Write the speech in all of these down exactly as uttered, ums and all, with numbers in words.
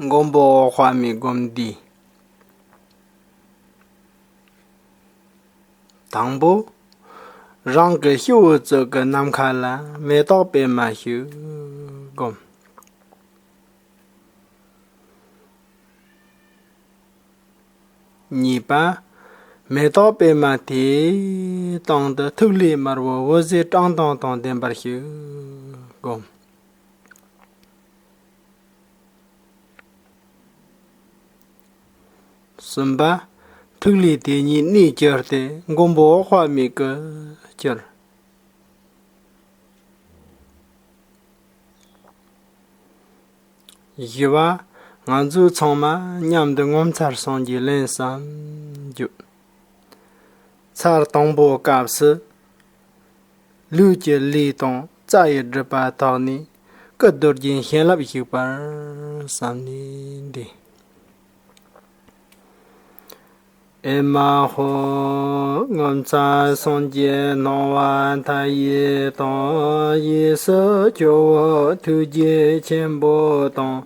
མགོན་པོ་འོད་དཔག་མེད་སྒོམ་བཟླས། དང་པོ། རང་གི་སྤྱི་བོའི་གཙུག་གི་ནམ་མཁའ་ལ་མེ་ཏོག་པད་མ་ཞིག་བསྒོམ། གཉིས་པ། མེ་ཏོག་པད་མ་དེའི་སྟེང་དུ་ཐིག་ལེ་དམར་པོ་འོད་ཟེར་བཀྲག་མདངས་དང་ལྡན་པ་ཞིག་བསྒོམ། གསུམ་པ། ཐིག་ལེ་དེ་ཉིད་གནས་གྱུར་ཏེ་མགོན་པོ་འོད་དཔག་མེད་ཀྱིས་གྱུར། བཞི་པ། ང་ཚོས་ཚང་མ་མཉམ་དུ་ངོ་མཚར་སངས་རྒྱས་ལན་གསུམ་བརྗོད། ཚར་དང་པོའི་སྐབས་སུ། ལུས་ཀྱི་ལུས་དང་རྩ་ཡི་སྒྲིབ་པ་དག་ནས་སྐུ་རྡོ་རྗེ་བྱིན་རླབས་ཞུགས་པར་བསམ་ནས་བཟླས། ཨེ་མ་ཧོ། ངོ་མཚར་སངས་རྒྱས་སྣང་བ་མཐའ་ཡས་དང་། གཡས་སུ་ཇོ་བོ་ཐུགས་རྗེ་ཆེན་པོ་དང་།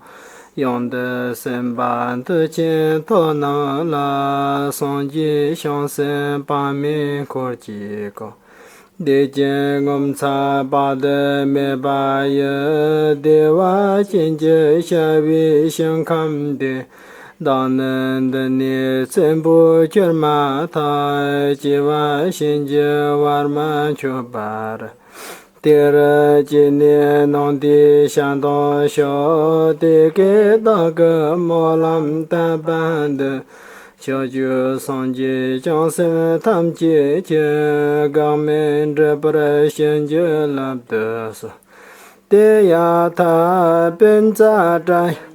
གཡོན་དུ་སེམས་དཔའ་མཐུ་ཆེན་ཐོབ་རྣམས་ལ། སངས་རྒྱས་བྱང་སེམས་དཔག་མེད་འཁོར་གྱིས་བསྐོར། བདེ་ཆེན་ངོ་མཚར་དཔག་ཏུ་མེད་པ་ཡི། བདེ་བ་ཅན་གྱི་ཤ་བའི་ཞིང་ཁམས་དེར། བདག་ནི་འདི་ནས་ཚེ་འཕོས་གྱུར་མ་ཐག། སྐྱེ་བ་གཞན་གྱིས་བར་མ་ཆོད་པར། དེ་རུ་སྐྱེས་ནས་སྣང་མཐའི་ཞལ་མཐོང་ཤོག། དེ་སྐད་བདག་གིས་སྨོན་ལམ་བཏབ་པ་འདི། ཕྱོགས་བཅུའི་སངས་རྒྱས་བྱང་སེམས་ཐམས་ཅད་ཀྱིས། འགག་མེད་འགྲུབ་པར་བྱིན་གྱིས་བརླབ་ཏུ་གསོལ། ཏདྱ་ཐཱ། པཉྩ་ཏྲཱ་ཡ་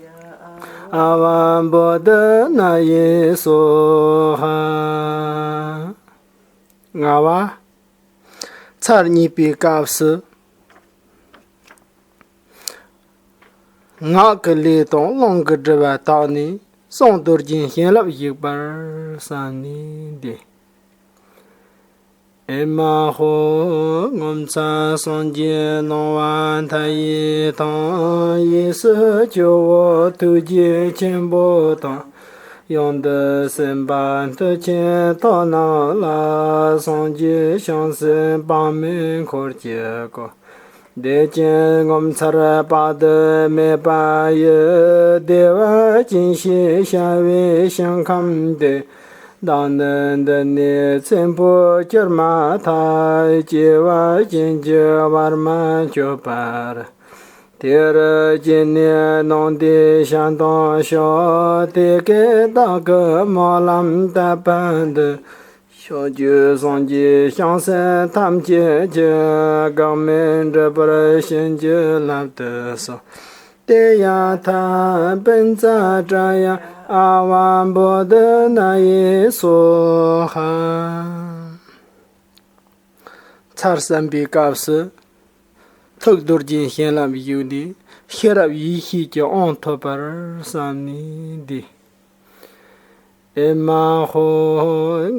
ཨ་ཝ་བོ་དྷ་ནཱ་ཡེ་སྭཱ་ཧཱ། ལྔ་པ། ཚར་གཉིས་པའི་སྐབས་སུ། ངག་གི་ལས་དང་རླུང་གི་སྒྲིབ་པ་དག་ནས་གསང་རྡོ་རྗེ་བྱིན་རླབས་ཞུགས་པར་བསམ་ནས་བཟླས། ཨེ་མ་ཧོ། ངོ་མཚར་སངས་རྒྱས་སྣང་བ་མཐའ་ཡས་དང་། གཡས་སུ་ཇོ་བོ་ཐུགས་རྗེ་ཆེན་པོ་དང་། གཡོན་དུ་སེམས་དཔའ་མཐུ་ཆེན་ཐོབ་རྣམས་ལ། སངས་རྒྱས་བྱང་སེམས་དཔག་མེད་འཁོར་གྱིས་བསྐོར། བདེ་ཆེན་ངོ་མཚར་དཔག་ཏུ་མེད་པ་ཡི། བདེ་བ་ཅན་ཞེས་བྱ་བའི་ཞིང་ཁམས་དེར། བདག་ནི་འདི་ནས་ཚེ་འཕོས་གྱུར་མ་ཐག། སྐྱེ་བ་གཞན་གྱིས་བར་མ་ཆོད་པར། དེ་རུ་སྐྱེས་ནས་སྣང་མཐའི་ཞལ་མཐོང་ཤོག། དེ་སྐད་བདག་གིས་སྨོན་ལམ་བཏབ་པ་འདི། ཕྱོགས་བཅུའི་སངས་རྒྱས་བྱང་སེམས་ཐམས་ཅད་ཀྱིས། འགག་མེད་འགྲུབ་པར་བྱིན་གྱིས་བརླབ་ཏུ་གསོལ། ཏདྱ་ཐཱ། པཉྩ་ཏྲཱ་ཡ་ཨ་ཝ་བོ་དྷ་ནཱ་ཡེ་སྭཱ་ཧཱ། ཚར་གསུམ་པའི་སྐབས་སུ། ཐུགས་རྡོ་རྗེ་བྱིན་རླབས་ཞུགས་ཏེ། ཤེས་རབ་ཡེ་ཤེས་ཀྱི་དབང་ཐོབ་པར་བསམ་ནས་བཟླས། ཨེ་མ་ཧོ།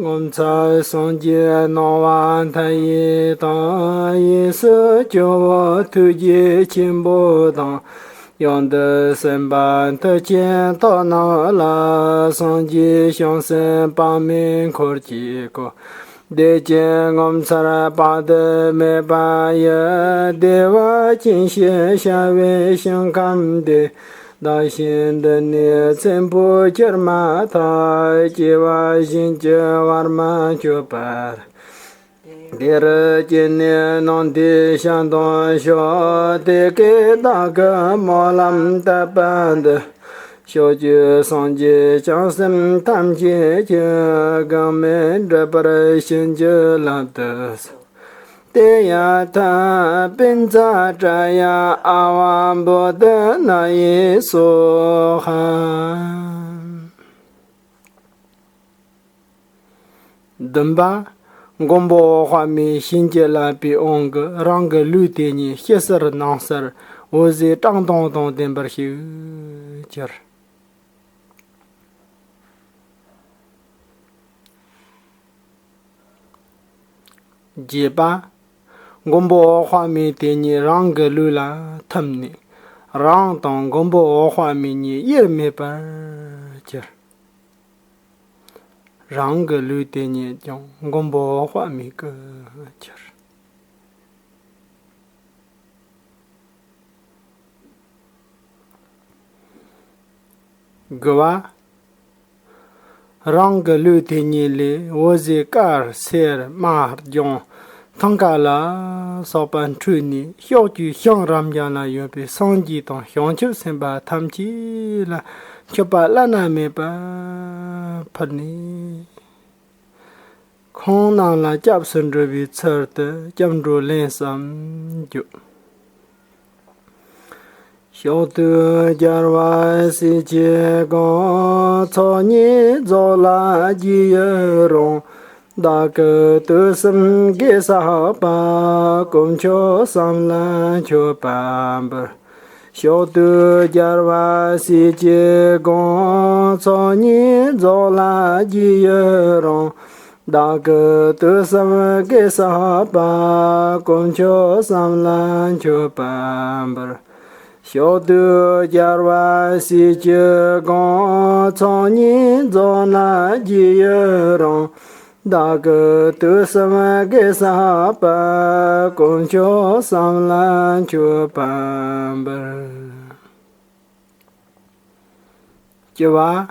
ངོ་མཚར་སངས་རྒྱས་སྣང་བ་མཐའ་ཡས་དང་། གཡས་སུ་ཇོ་བོ་ཐུགས་རྗེ་ཆེན་པོ་དང་། གཡོན་དུ་སེམས་དཔའ་མཐུ་ཆེན་ཐོབ་རྣམས་ལ། སངས་རྒྱས་བྱང་སེམས་དཔག་མེད་འཁོར་གྱིས་བསྐོར། བདེ་ཆེན་ངོ་མཚར་དཔག་ཏུ་མེད་པ་ཡི། བདེ་བ་ཅན་ཞེས་བྱ་བའི་ཞིང་ཁམས་དེར། བདག་གཞན་འདི་ནས་ཚེ་འཕོས་གྱུར་མ་ཐག། སྐྱེ་བ་གཞན་གྱིས་བར་མ་ཆོད་པར། དེ་རུ་སྐྱེས་ནས་སྣང་མཐའི་ཞལ་མཐོང་ཤོག། དེ་སྐད་བདག་གིས་སྨོན་ལམ་བཏབ་པ་འདི། ཕྱོགས་བཅུའི་སངས་རྒྱས་བྱང་སེམས་ཐམས་ཅད་ཀྱིས། འགག་མེད་འགྲུབ་པར་བྱིན་གྱིས་བརླབ་ཏུ་གསོལ། ཏདྱ་ཐཱ། པཉྩ་ཏྲཱ་ཡ་ཨ་ཝ་བོ་དྷ་ནཱ་ཡེ་སྭཱ་ཧཱ། བདུན་པ། མགོན་པོ་འོད་དཔག་མེད་བྱིན་གྱིས་བརླབས་པའི་དབང་གིས་རང་གི་ལུས་དེ་ཉིད་ཕྱི་གསལ་ནང་གསལ་འོད་ཟེར་བཀྲག་མདངས་དང་ལྡན་པར་ཞིག་གྱུར། བརྒྱད་པ། མགོན་པོ་འོད་དཔག་མེད་དེ་ཉིད་རང་གི་ལུས་ལ་ཐིམ་ནས། རང་དང་མགོན་པོ་འོད་དཔག་མེད་གཉིས་དབྱེར་མེད་པར་གྱུར། རང་གི་ལུས་དེ་ཉིད་ཀྱང་མགོན་པོ་འོད་དཔག་མེད་ཀྱིས་གྱུར། དགུ་པ། རང་གི་ལུས་དེ་ཉིད་ལས་འོད་ཟེར་དཀར་སེར་དམར་ལྗང་མཐིང་ག་ལ་སོགས་པ་འཕྲོས་ནས་ཕྱོགས་བཅུའི་ཞིང་རབ་འབྱམས་ལ་ཡོད་པའི་སངས་རྒྱས་དང་བྱང་ཆུབ་སེམས་དཔའ་ཐམས་ཅད་ལ་མཆོད་པ་བླ་ན་མེད་པ་ཕུལ་ནས། ཁོང་རྣམས་ལ་སྐྱབས་སུ་འགྲོ་བའི་ཚུལ་དུ་སྐྱབས་འགྲོ་ལན་གསུམ་བརྗོད། ཕྱོགས་དུས་རྒྱལ་བ་སྲས་ཀྱི་གོ་འཕང་། ཚོགས་གཉིས་རྫོགས་ལ་རྒྱུ་ཡི་རང་། བདག་གི་དུས་གསུམ་དགེ་བསགས་པ། དཀོན་མཆོག་གསུམ་ལ་མཆོད་པ་འབུལ། ཕྱོགས་དུས་རྒྱལ་བ་སྲས་ཀྱི་གོ་འཕང་། ཚོགས་གཉིས་རྫོགས་ལ་རྒྱུ་ཡི་རང་། བདག་གི་དུས་གསུམ་དགེ་བསགས་པ། དཀོན་མཆོག་གསུམ་ལ་མཆོད་པ་འབུལ། ཕྱོགས་དུས་རྒྱལ་བ་སྲས་ཀྱི་གོ་འཕང་། ཚོགས་གཉིས་རྫོགས་ལ་རྒྱུ་ཡི་རང་། བདག་གི་དུས་གསུམ་དགེ་བསགས་པ། དཀོན་མཆོག་གསུམ་ལ་མཆོད་པ་འབུལ། བཅུ་པ།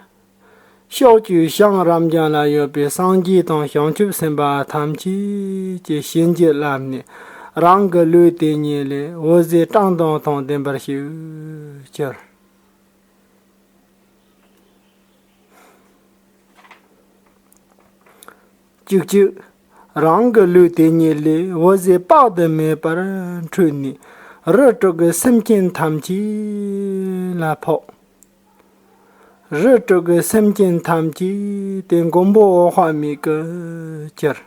ཕྱོགས་བཅུའི་ཞིང་རབ་འབྱམས་ལ་ཡོད་པའི་སངས་རྒྱས་དང་བྱང་ཆུབ་སེམས་དཔའ་ཐམས་ཅད་ཀྱི་བྱིན་གྱིས་བརླབས་ནས་རང་གི་ལུས་དེ་ཉིད་ལས་འོད་ཟེར་བཀྲག་མདངས་དང་ལྡན་པར་ཤིག་གྱུར། བཅུ་གཅིག། རང་གི་ལུས་དེ་ཉིད་ལས་འོད་ཟེར་དཔག་ཏུ་མེད་པར་འཕྲོས་ནས་རིགས་དྲུག་གི་སེམས་ཅན་ཐམས་ཅད་ལ་ཕོག། རིགས་དྲུག་གི་སེམས་ཅན་ཐམས་ཅད་དེ་མགོན་པོ་འོད་དཔག་མེད་ཀྱིས་གྱུར།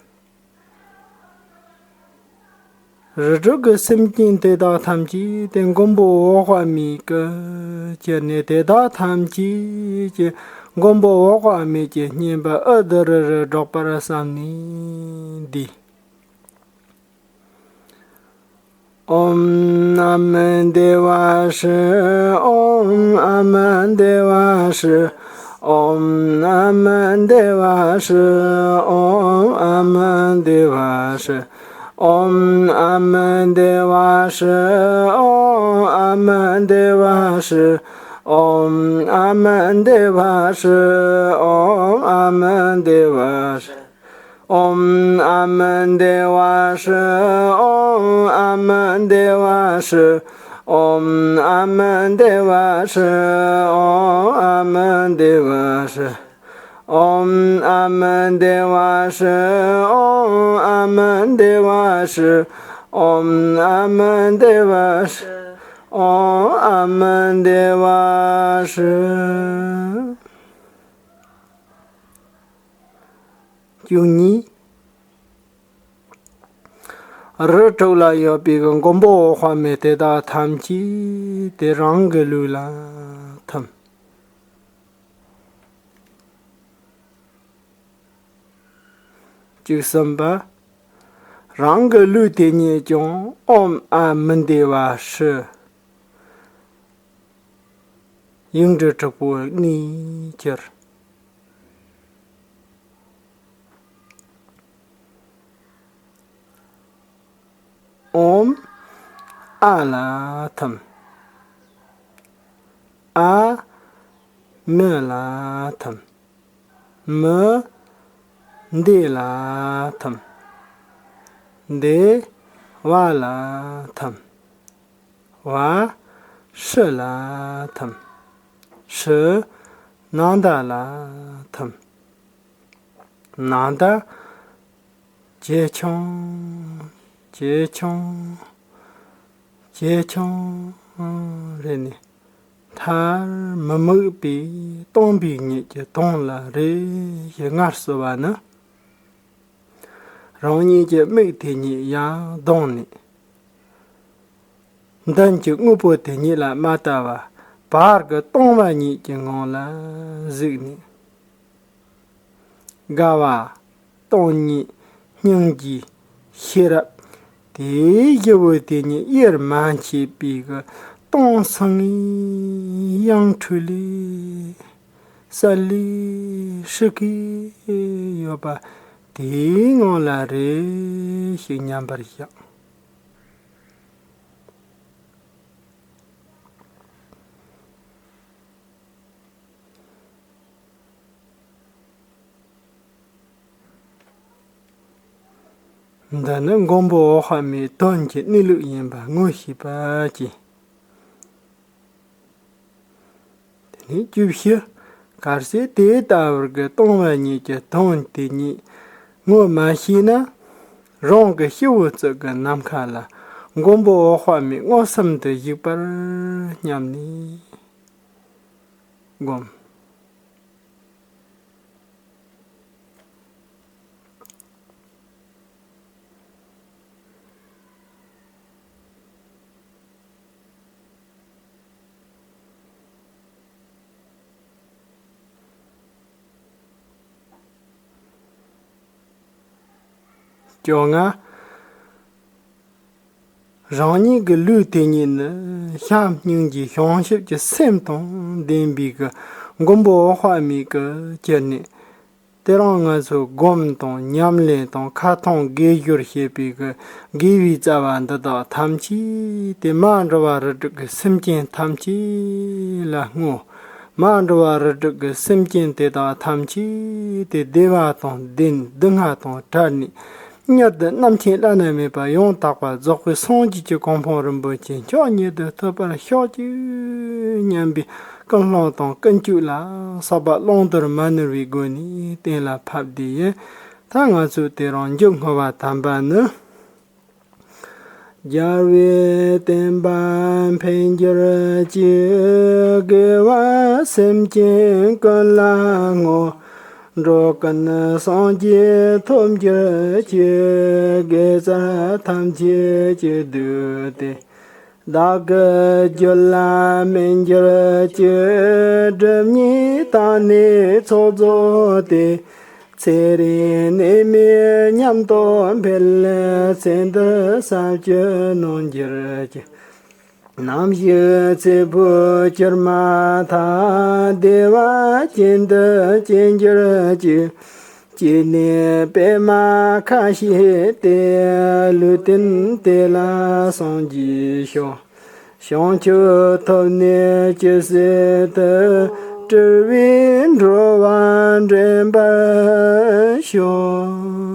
རིགས་དྲུག་གི་སེམས་ཅན་དེ་དག་ཐམས་ཅད་དེ་མགོན་པོ་འོད་དཔག་མེད་ཀྱིས་གྱུར་ནས། དེ་དག་ཐམས་ཅད་ཀྱི་མགོན་པོ་འོད་དཔག་མེད་ཀྱི་བསྙེན་པ་ཨུ་དུམ་ཀྲི་རུ་སྒྲོག་པར་བསམས་ནས་བཟླས། ཨོཾ་ཨ་མི་དྷེ་ཝ་ཧྲཱིཿ། ཨོཾ་ཨ་མི་དྷེ་ཝ་ཧྲཱིཿ། ཨོཾ་ཨ་མི་དྷེ་ཝ་ཧྲཱིཿ། ཨོཾ་ཨ་མི་དྷེ་ཝ་ཧྲཱིཿ། ཨོཾ་ཨ་མི་དྷེ་ཝ་ཧྲཱིཿ། ཨོཾ་ཨ་མི་དྷེ་ཝ་ཧྲཱིཿ། ཨོཾ་ཨ་མི་དྷེ་ཝ་ཧྲཱིཿ། ཨོཾ་ཨ་མི་དྷེ་ཝ་ཧྲཱིཿ། ཨོཾ་ཨ་མི་དྷེ་ཝ་ཧྲཱིཿ། ཨོཾ་ཨ་མི་དྷེ་ཝ་ཧྲཱིཿ། ཨོཾ་ཨ་མི་དྷེ་ཝ་ཧྲཱིཿ། ཨོཾ་ཨ་མི་དྷེ་ཝ་ཧྲཱིཿ། ཨོཾ་ཨ་མི་དྷེ་ཝ་ཧྲཱིཿ། ཨོཾ་ཨ་མི་དྷེ་ཝ་ཧྲཱིཿ། ཨོཾ་ཨ་མི་དྷེ་ཝ་ཧྲཱིཿ། ཨོཾ་ཨ་མི་དྷེ་ཝ་ཧྲཱིཿ། བཅུ་གཉིས། རིགས་དྲུག་ལ་ཡོད་པའི་མགོན་པོ་འོད་དཔག་མེད་དེ་དག་ཐམས་ཅད་དེ་རང་གི་ལུས་ལ་ཐིམ། བཅུ་གསུམ་པ། རང་གི་ལུས་དེ་ཉིད་ཀྱང་ཨོཾ་ཨ་མི་དྷེ་ཝ་ཧྲཱིཿ། ཡིག་འབྲུ་དྲུག་པོ་གནས་གྱུར། ཨོཾ་ཨ་ལ་ཐིམ། ཨ་མི་ལ་ཐིམ། མི་དྷེ་ལ་ཐིམ། དྷེ་ཝ་ལ་ཐིམ། ཝ་ཧྲཱིཿ་ལ་ཐིམ། ཧྲཱིཿ་ནཱ་ད་ལ་ཐིམ། ནཱ་ད་ཇེ་ཆུང་ཇེ་ཆུང་ཇེ་ཆུང་རེད་ནས། མཐར་མི་དམིགས་པས་སྟོང་པའི་ཉིད་ཀྱི་དོན་ལ་རེ་ཞིག་ངལ་གསོ་བ་ནི། རང་ཉིད་ཀྱི་མིག་དེ་ཉིད་ཡང་གདངས་ནས། མདུན་གྱི་དངོས་པོ་དེ་ཉིད་ལ་མ་ལྟ་བར་བར་གྱི་སྟོང་པ་ཉིད་ཀྱི་ངང་ལ་གཟིགས་ནས། དགའ་བ། སྟོང་ཉིད། སྙིང་རྗེ། ཤེས་རབ། དེའི་བཞི་པོ་དེ་ཉིད་དབྱེར་མ་མཆིས་པའི་གི་ སྟོང་སང་ངེ་ཡང་ཁྲུས་ལས་གསལ་ལས་ཧྲིག་གེ་ཡོད་པ་དེའི་ངང་ལ་རེ་ཞིག་མཉམ་པར་བཞག། འདི་ནི་མགོན་པོ་འོད་དཔག་མེད་དོན་གྱི་གནས་ལུགས་ཡིན་པ་ངོ་ཤེས་པ་གྱིས། དེ་ནས་བཅུ་བཞི། གལ་སྲིད་དེ་ལྟ་བུར་གྱི་སྟོང་པ་ཉིད་ཀྱི་དོན་དེ་ཉིད་ངོ་མ་ཤེས་ན། རང་གི་སྤྱི་བོ་གཙུག་གི་ནམ་མཁའ་ལ་མགོན་པོ་འོད་དཔག་མེད་མངོན་སུམ་དུ་བཞུགས་པར་སྙམ་ནས་བསྒོམ། བཅོ་ལྔ། རང་ཉིད་ཀྱི་ལུས་དེ་ཉིད་ནི་བྱམས་སྙིང་རྗེ་བྱང་ཆུབ་ཀྱི་སེམས་དང་ལྡན་པའི་གི་མགོན་པོ་འོད་དཔག་མེད་ཀྱི་དཀྱིལ་ནས། དེ་རིང་ང་ཚོས་སྒོམ་དང་ཉམས་ལེན་དང་ཁ་ཐོན་དགེ་སྦྱོར་བྱེད་པའི་གི་དགེ་བའི་རྩ་བ་འདི་དག་ཐམས་ཅད་དེ་མ་འགྲོ་བ་རིགས་དྲུག་གི་སེམས་ཅན་ཐམས་ཅད་ལ་བསྔོ། མ་འགྲོ་བ་རིགས་དྲུག་གི་སེམས་ཅན་དེ་དག་ཐམས་ཅད་དེ་བདེ་བ་དང་ལྡན། སྡུག་བསྔལ་དང་བྲལ་ནས་མྱུར་དུ་རྣམ་མཁྱེན་བླ་ན་མེད་པ་ཡང་དག་པར་རྫོགས་པའི་སངས་རྒྱས་ཀྱི་གོ་འཕང་རིན་པོ་ཆེ་མཆོག་ཉིད་དུ་ཐོབ་པར་ཤོག་ཅིག་སྙམ་པའི་ཀུན་སློང་དང་ཀུན་སྤྱོད་ལ་སོགས་པ་བླང་དོར་མ་ནོར་བའི་སྒོ་ནས་གཏན་ལ་ཕབ་སྟེ་ཡིན། ད་ང་ཚོས་དེ་རིང་མཇུག་བསྔོ་བ་དམ་པ་ནི། རྒྱལ་བའི་བསྟན་པ་འཕེལ་འགྱུར་ཅིག་དགེ་བ་སེམས་ཅན་ཀུན་ལ་བསྔོ། འགྲོ་ཀུན་སངས་རྒྱས་ཐོབ་འགྱུར་ཅིག་དགེ་རྩ་ཐམས་ཅད་ཀྱི་བདུད་དེ། བདག་གི་རྒྱུད་ལ་མི་འགྱུར་ཅིག་སྒྲིབ་གཉིས་དག་ནས་ཚོགས་རྫོགས་ཏེ། ཚེ་རིང་ནད་མེད་ཉམས་རྟོགས་འཕེལ། ཚེ་འདིར་བསམ་བཅོས་ནོར་འགྱུར་ཅིག་ནམ་ཞིག་ཚེ་འཕོས་གྱུར་མ་ཐག་བདེ་བ་ཅན་དུ་སྐྱེ་འགྱུར་ཅིག་སྐྱེས་ནས་པདྨ་ཁ་ཕྱེས་ཏེ། ལུས་རྟེན་དེ་ལ་སངས་རྒྱས་ཤོག་བྱང་ཆུབ་ཐོབ་ནས་ཇི་སྲིད་དུ། སྤྲུལ་པའི་འགྲོ་བ་འདྲེན་པར་ཤོག་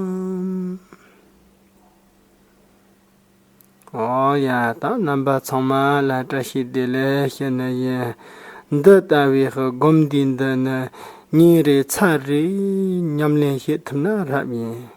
ཨོ་ཡ། ད་རྣམ་པ་ཚང་མ་ལ་བཀྲ་ཤིས་བདེ་ལེགས་ཞུ་ནི་ཡིན། འདི་ལྟ་བུའི་སྒོམ་བཟླས་འདི་ནི་ཉིན་རེ་ཚར་རེ་ཉམས་ལེན་བྱེད་ཐུབ་ན་རབ་ཡིན།